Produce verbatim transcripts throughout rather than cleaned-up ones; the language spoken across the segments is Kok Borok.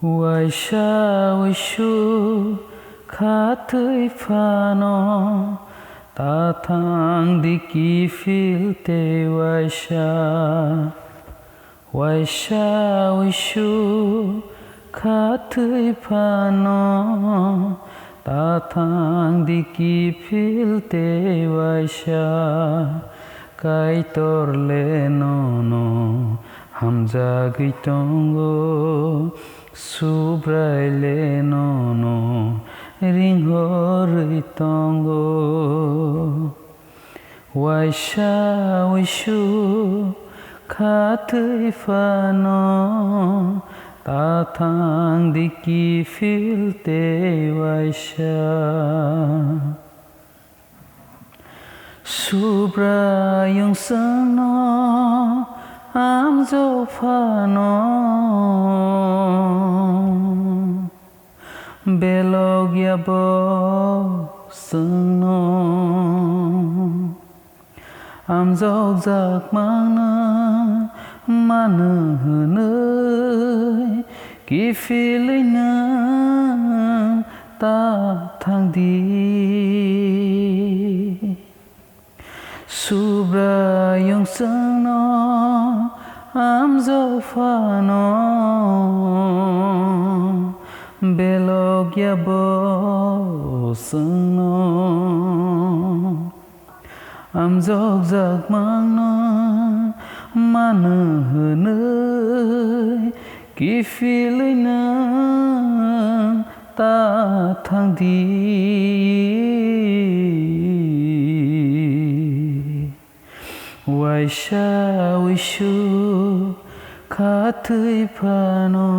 Waisa uisu kha thwi phano, ta thang di kiphil tei waisa. Waisa uisu kha thwi phano, ta thang di kiphil tei waisa. Kaitor le nono hamjagwi tongo, Subrai le nono ringhorwi tongo. Waisa uisu kha thwi phano, ta thang di kiphil tei waisa. Subraiyung chwngno amjok phano, belok ya bo chwngno. Amjokjak mangno mano hwnwi kiphilwi nwng ta thang di. Subraiyung chwngno amjok phano, belok ya bo chwngno. Amjokjak mangno mano hwnwi kiphilwi nwng ta thang di. Waisa uisu kha thwi phano,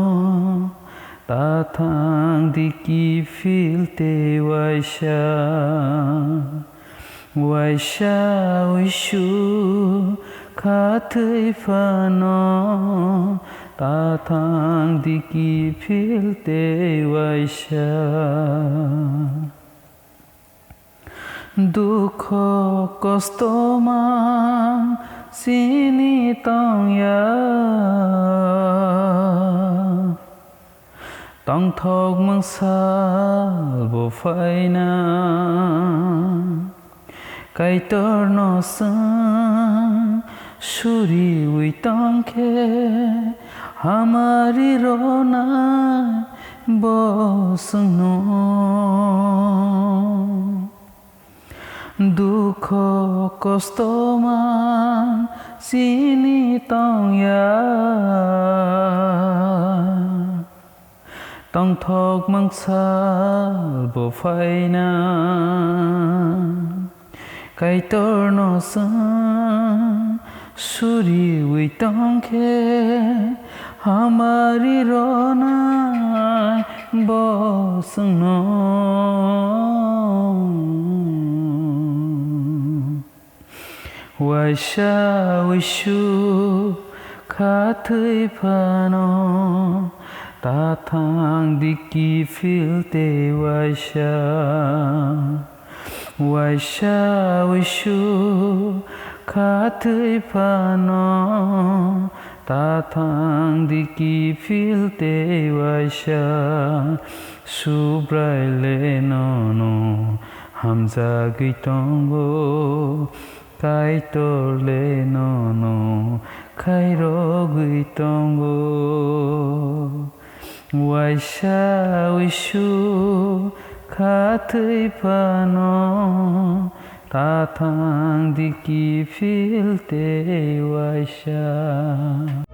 ta thang di kiphil tei waisa. Waisa uisu kha thwi phano, ta thang di kiphil tei waisa. Dukho kosto mang sini tong ya, tongthok mang sal bo phaina. Kaitorno chwng suriwi tong khe, hamari rwnai bo chwngno. Dukho kosto mang sini tong ya, tongthok mang sal bo phaina. Kaitorno chwng suriwi tong khe, hamari rwnai bo chwngno. Waisa uisu kha thwi phano, ta thang di kiphil tei waisa. Waisa uisu kha thwi phano, ta thang di kiphil tei waisa. Subrai le nono hamjagwi tongo, Kaitor le nono khairogwi tongo. Waisa uisu kha thwi phano, ta thang di kiphil tei waisa.